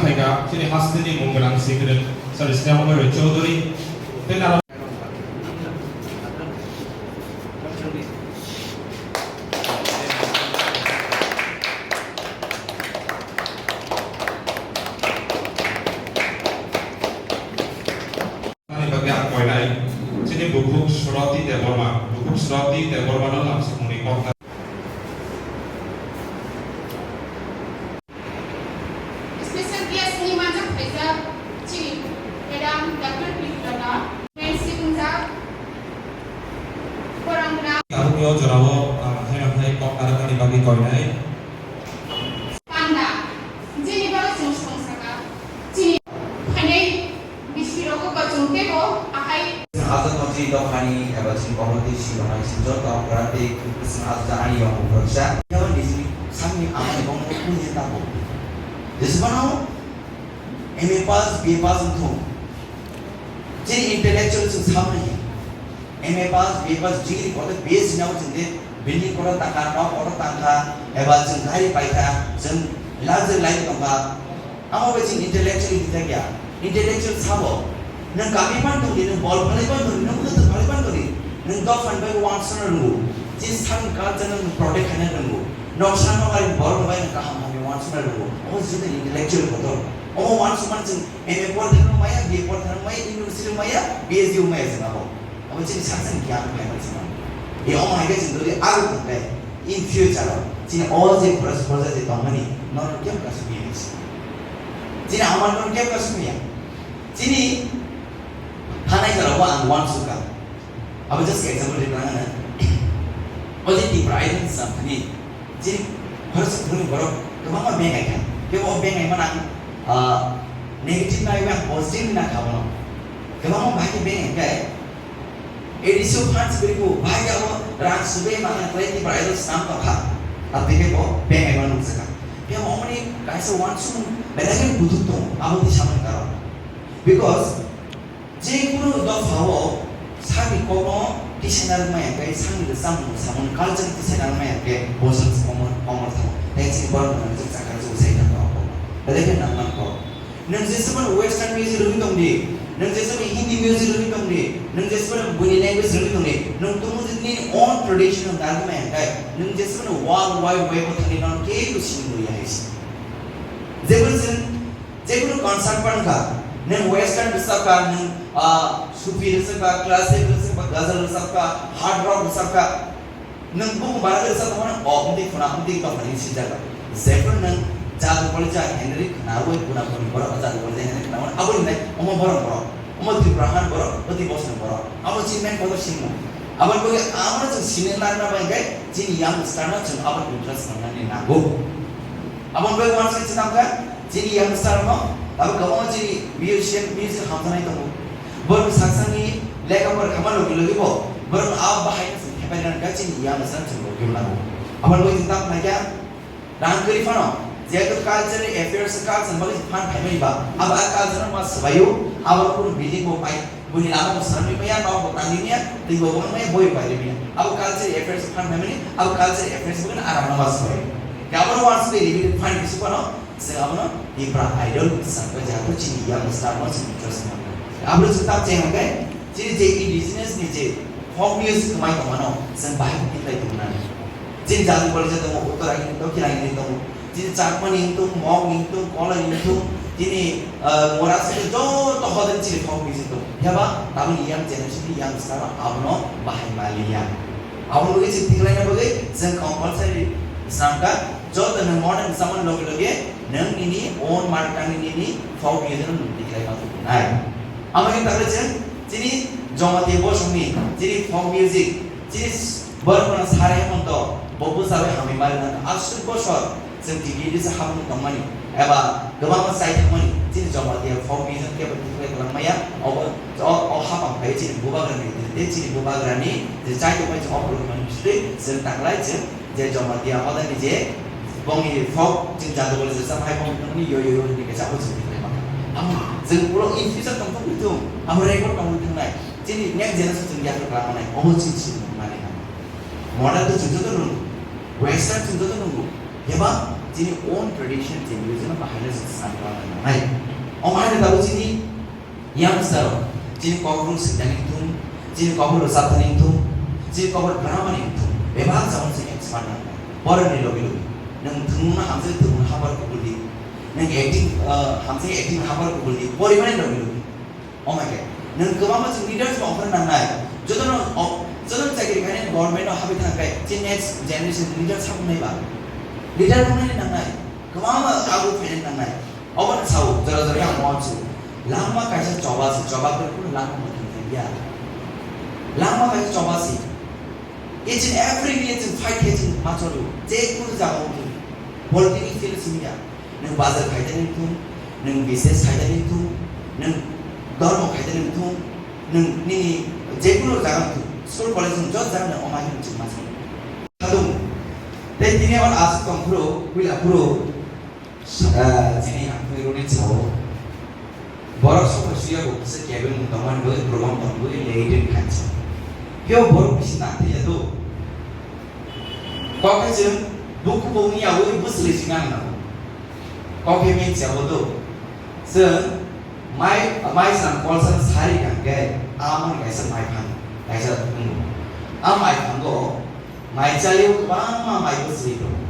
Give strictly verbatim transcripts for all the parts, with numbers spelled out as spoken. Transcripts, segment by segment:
Phaikha chini hasteni mung gwnang sikri Sir Sneha Momi Chowdhury tei naro Ani bagwi ang koinai chini bukhuk Suroti Debbarma, bukhuk Suroti Debbarma no lamsokmungni kokna. Special guest ni manjak phaijak chini Madam Doctor P. Prana, Nancy Punjab, Borang Gra. Tabukni o jorao, ah, haino hai kok narwknani bagwi koinai. Panda, jeni bagwi chwng song saka, chini phainai bisi rogo ba chwng teibo ahai. Aswk no chini dophani eba chini community simi rok hai chini joto kwrak tei kwswng aswk ani yong buphang sa. Yabo nijini sakni amani bongni kuni tabo. Jesubano M A pass, B A pass wngthung. Chini intellectual chwng samani. M A pass, B A pass, degree kotor B S C nao chwng de building kotor tangkha, nok kotor tangkha, eba chwng gari paikha, chwng luxury life tongkha. Amo bai chwng intellectual hwnjak ya. Intellectual sabo. Nwng kami phan tongdi, nwng bol phalai phan tongdi, nwng kwthwk phalai phan tongdi, nwng dophani bai wansukna rwngo. Chini sakni culture no nwng protect khaina rwngo. Noksa nokari borok bai nwng kaham hamya wansukna rwngo. Omo chini intellectual kotor. Omo wansukmani chwng M A por thangno maya, B A por thangno maya, university maya, P H D maya chwng abo. Abo chini saksa ni giyan phai mani chwng abo. E omo hai khe chwng dodi aro thang khe in future o chini o je khoroksa khoroksa je tongmani norok kebo kasu maya se. Chini amar norok kebo kasu maya. Chini thanai jora bo ang wansukha. Abo just example ri rang na. O je Tipra Idol sam thani. Chini khoroksa khoroknwi borok kwbangma bengai kha. Kebo o bengai mana, ah, negative na iba positive na kha bono. Kwbangma bahai khe bengai kha. A D C o funds beri ko bahai abo rang sube mana khlai Tipra Idol sam tong kha. Aboni kebo bengai mano nukjakha. Kebo omoni kaisa wansukmung belai khe buthuk tongo. Abo tei samani karon. Because je kunu dophao sakni kokno tisana rwmaya khe, sakni rwchapmung samung culture tisana rwmaya khe, bo sakni komor, komor thango. Tei chini borok rok chwng chakra chwng sai thangma kok. Belai khe nangmani kok. Nwng jeswkmano western music rwgwi tongdi, nwng jeswkmano Hindi music rwgwi tongdi, nwng jeswkmano buini language rwgwi tongdi, nwng tongmung nini own traditional rwmaya khe, nwng jeswkmano world wide web o thangwi nono kebo sini muya hai se. Jeboni chwng Jekunu concert phano kha, nwng western rwchapkha, nwng, ah, sufi rwchapkha, classic rwchapkha, ghazal rwchapkha, hard rock rwchapkha, nwng buku bara rwchapkha phano, o, wngtwi khuna, wngtwi tongmani sijak. Jephru nwng jadu polija Henry khnaui, khuna phani borok jadu polija Henry khnaui, aboni nai omo borok borok, omo Tripura han borok, oti bosong borok, amo chini main kotor singmo. Aboni bagwi amo chwng sini narwkna bagwi khe chini youngster no chwng aboni interest rwnani nango. Aboni bagwi uansukha se tamo khe chini youngster no tabuk kwbangma chini musician, music hamjaknai tongo. Borok saksani lekha pora khaima logi logi bo borok no a bahai no chwng thepai rwna khe chini youngster no chwng logi rwna nango. Aboni bagwi chwng tamo khe rang kwrwi phano jehetu cultural affairs, culture bagwi chwng phan phaimani ba abo a culture no ma swbaio, abo kunu building bo pai Buini lama bo swnamwi maya, nok bo tangwi maya, twi bo wng maya, boi bo pairwi maya. Abo culture affairs phan phaimani, abo culture affairs bo khe aram no ma soi. Khe abono wansugwi limited fund bisi phano, chwng abono Tipra Idol sakha, jehetu chini young star no chini choice ma. Abono chwng tak cheng hwnkhe, chini je indigenous ni je folk music kwmai tongmano, chwng bahai khe tiklai tongmani. Chini jadu bole je tongo, Uttaragini, Dokhinagini tongo. Chini Chakmani wngthung, Mokni wngthung, Kolai wngthung, chini, ah, Morasi joto hodani chini folk music tongo. Phiya ba tabukni young generation ni young star abono bahai maliya. Aboni bagwi chwng tiklaina bagwi chwng compulsory swnamkha, joto nwng modern samani loge loge nwng nini own mother tongue ni nini folk music no nwng tiklai ma tubu nai. Amo khe takhwlai chwng chini Jamatia bosongni chini folk music, chini Borok no Sare Hemonto, bo bwsa bai hamwi mari nang aswk bosor chwng T V risa habwng tongmani, eba kwbangma chai thangmani, chini Jamatia folk music kebo tikhlai kwlangmaya, obo, o, o hapang phai chini bubagrani, tei chini bubagrani je chai tongmani chwng ophuru mani bisingtwi chwng tanglai chwng je Jamatia hodani je bongni folk chwng jadu bole je cham hai bongni tongmani yo yo yo hwnwi kaisa abo chwng tikhlai mangkha. Amo chwng puro in future tongthok wngthung, amo record tongwi thangnai, chini next generation chwng yakhlak khlai manai, obo chini simi mani. Modern to chwng joto nungo, western chwng joto nungo, eba Chini own tradition, chini region bahai no chwng sanna nangnai. Omo hai no tabuk chini youngster rok chini kok rung singna ning thung, chini kok rung rwchapna ning thung, chini kok rung drama ning thung. Bebak jagao chini expert nangnai. Poroni logi logi. Nwng thwngmungno hamjagwi thwngmung habar kubul di. Nwng acting, ah, hamjagwi acting habar kubul di. Porimani logi logi. Omo hai khe, nwng kwbangma chwng leaders bo ongkhorna nangnai. Jotono o-, jotono chakri khainai government o habwi thangkhe chini next generation leader sa wngnai ba? Leader wngnani nangnai. Kwbangma abo phainani nangnai. Obono sao, jora jora khe ang uansuk. Langma kaisa choba se, choba khe kunu langma mwthang thangya. Langma kaisa choba se. Each and every day chwng fight khe chwng ma cholo. Je kunu jaga o chwng political field simi ya. Nwng bazar khaitani wngthung, nwng business khaitani wngthung, nwng dhormo khaitani wngthung, nwng nini jekunu jaga wngthung, school college wngthung, joto jaga nwng omo hai wngthung ma chwng. Khadung. Tei tini oro aswk tong phuru, puila phuru, ah, chini ang phai rwni sao. Borok sokha suya bo kisa kebeng wng tongmani bagwi program tongwi late wng kha. Phiya borok bisi nang thaiya do. Kok khe chwng buku bo wngya ui bwswlwi se nang nango. Kok khe miya bo do. Chwng mai, mai swnam kolsa sari kang khe, amoni kaisa mai phang, kaisa wngo. A mai phango mai chalio kwbangma mai bwswlwi tongo.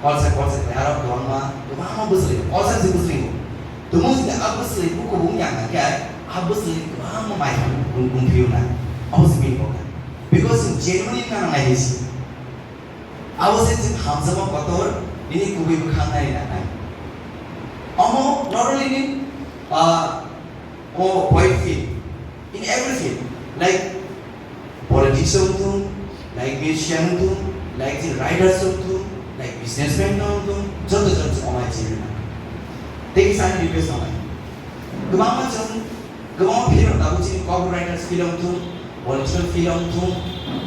Kolsa, kolsa khe aro kwbangma, kwbangma bwswlwi tongo. Kolsa se bwswlwi tongo. Tumung se a bwswlwi buku bo wngya kang khe, a bwswlwi kwbangma mai phang wng, wng phiyuna. Abo se bini kokha. Because chwng genuine wngna nangnai hinwi se. Abo se chwng hamjakma kotor nini kubui bwkhak nai nangnai. Omo not only in, uh, o poetry, in every field, like politics wngthung, like musician wngthung, like the writers wngthung, like businessman wngthung, joto joto chwng omo hai chini nangnai. Tei kisa ani request tongnai. Kwbangma chwng Kwbangma field rok tabuk chini copywriters field wngthung, political field wngthung,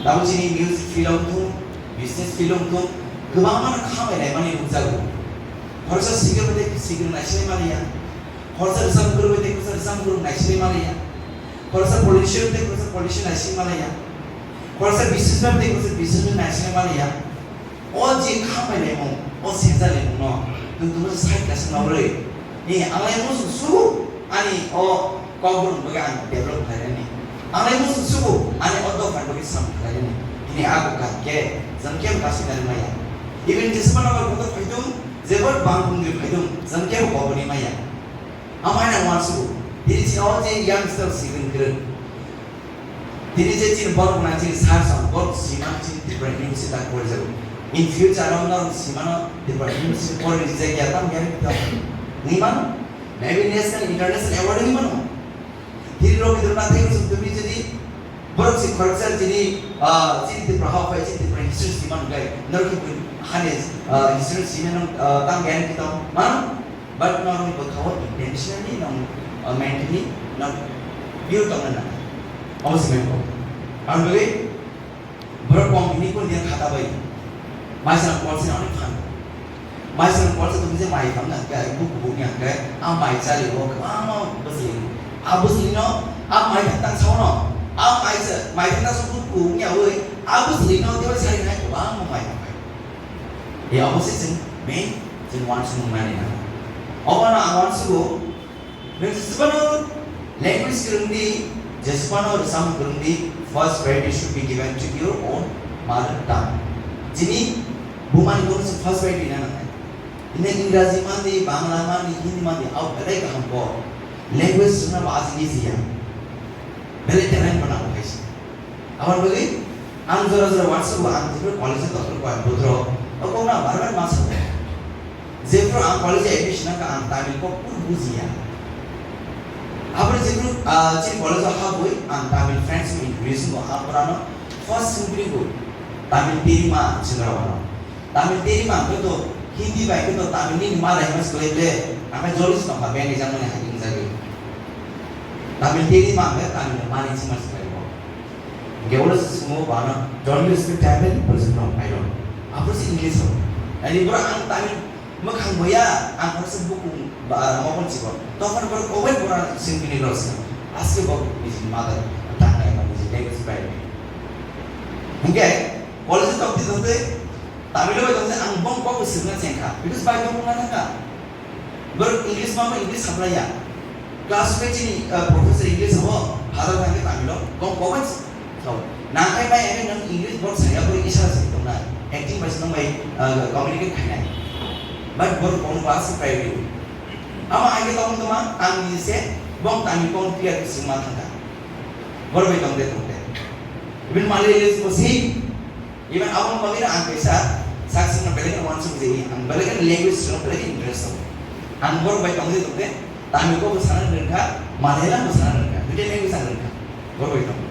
tabuk chini music field wngthung, business field wngthung, kwbangma no khambai laimani nukjago. Khoroksa singer bai tei singer naisinai maliya, khoroksa rwchapmung kwrwi bai tei khoroksa rwchapmung kwrwi naisinai maliya, khoroksa politician bai tei khoroksa politician naisinai maliya, khoroksa businessman bai tei khoroksa businessman naisinai maliya. O je khambai laimung, o sengcha laimung no, nwng tongma side kaisa norwi. Ni ang lai muchung sugo, ani o kokborok bagwi ang develop khlainani. Ang lai muchung sugo, ani o dophani bagwi samung khlainani. Tini a bwkha khe, jang khe bwkha sinani maya. Even jesmano bai kotor phaidung, jebor bang bungwi phaidung, jang khe bo kokborni maya. Amai nang uansugo. Tini chini o je youngster sikring kwrwng. Tini je chini borok gwnang chini sir song, borok sima chini Tripura University tak porijago. In future o norok simano Tripura University pori rijak ya tam ya tam. Ni mano? Maybe national, international award ni mano. Tini Rabindranath Tagore song tumi jodi borok si khoroksa chini, ah, chini Tripura hao phai chini Tripura history sima nungkha. Norok ki hani, ah, history sima nung, ah, tam ya ni tam. Mano? But norokni bwkhao intentionally nong, uh, mentally nong pure tongna nangnai. Omo se main kok. Ang bagwi borok kong hini kun dia khata bai. Maisang kolse nang phan. Maisang kolse tumi je mai phang nang kai, buk buk nang kai, a mai chali bo kwbangma bwsli. A bwsli no, a mai thang tang sao no. A mai se, mai thang tang so buk buk nang oi, a bwsli no dia sari nai kwbangma mai nang kai. He obo se chwng main chwng uansukmung nani nango. Obono ang uansugo, nwng jesubano language kwrwng di, jesubano rwchapmung kwrwng di, first priority should be given to your own mother tongue. Chini bumani bono se first priority na nangnai. Ine Ingraji mandi, Bangla mandi, Hindi mandi, au belai kaham bo. Language swngna bo ajini jiya. Belai talent bo nango kaisa. Aboni bagwi ang jora jora WhatsApp o ang jephru college o tongphuru Coimbatore o, o kokno bar bar ma sago. Jephru ang college o admission nangkha ang Tamil kok kunu bujiya. Aboni jephru, ah, chini college o habwi ang Tamil friends rok introduce wngo, aphuru ano first singkri bo Tamil teri ma ang singra wano. Tamil teri mangkhe to Hindi bai khe to Tamil ni ma language kwlai ble, ang khe joli se tongkha beng rijak mani hai wng jagwi. Tamil teri mangkhe Tamil ni mani chima se kwlai bo. Hingke oro se sungo bana, "Don't you speak Tamil?" Bwrwi se no, "I don't." Aphuru se English o. Ani bwrwi ang Tamil mwkhang boya, ang khoroksa bukung ba mokol chibo. Tokon bwrwi obai bwrwi singkini rosna. Aske bo niji mother tongue eba niji language bai. Hingke college tokti tokti Tamilo bai tongde ang bong kok swkna chengkha, because bai tong na thangkha. Bor English ma English saplaya. Class ke chini, uh, professor English ho, father thangke Tamilo, bong kok bai sao. Nangkai bai ene nang English bor saya bor isa se tongna. Acting bai nang bai, uh, communicate khainai. But bor bong class priority. Ama aige tong toma ang ni se bong Tamil bong clear ke sima thangkha. Bor bai tongde tongde. Even Malayalis ko si Even aboni bagwi no ang kaisa sak songno belai kheno uansuk jai, ang belai kheno language songno belai kheno interest tongo. Ang borok bai tongwi tongkhe Tamil bo bwsana rwngkha, Malayalam bwsana rwngkha, duita language ang rwngkha. Borok bai tongo.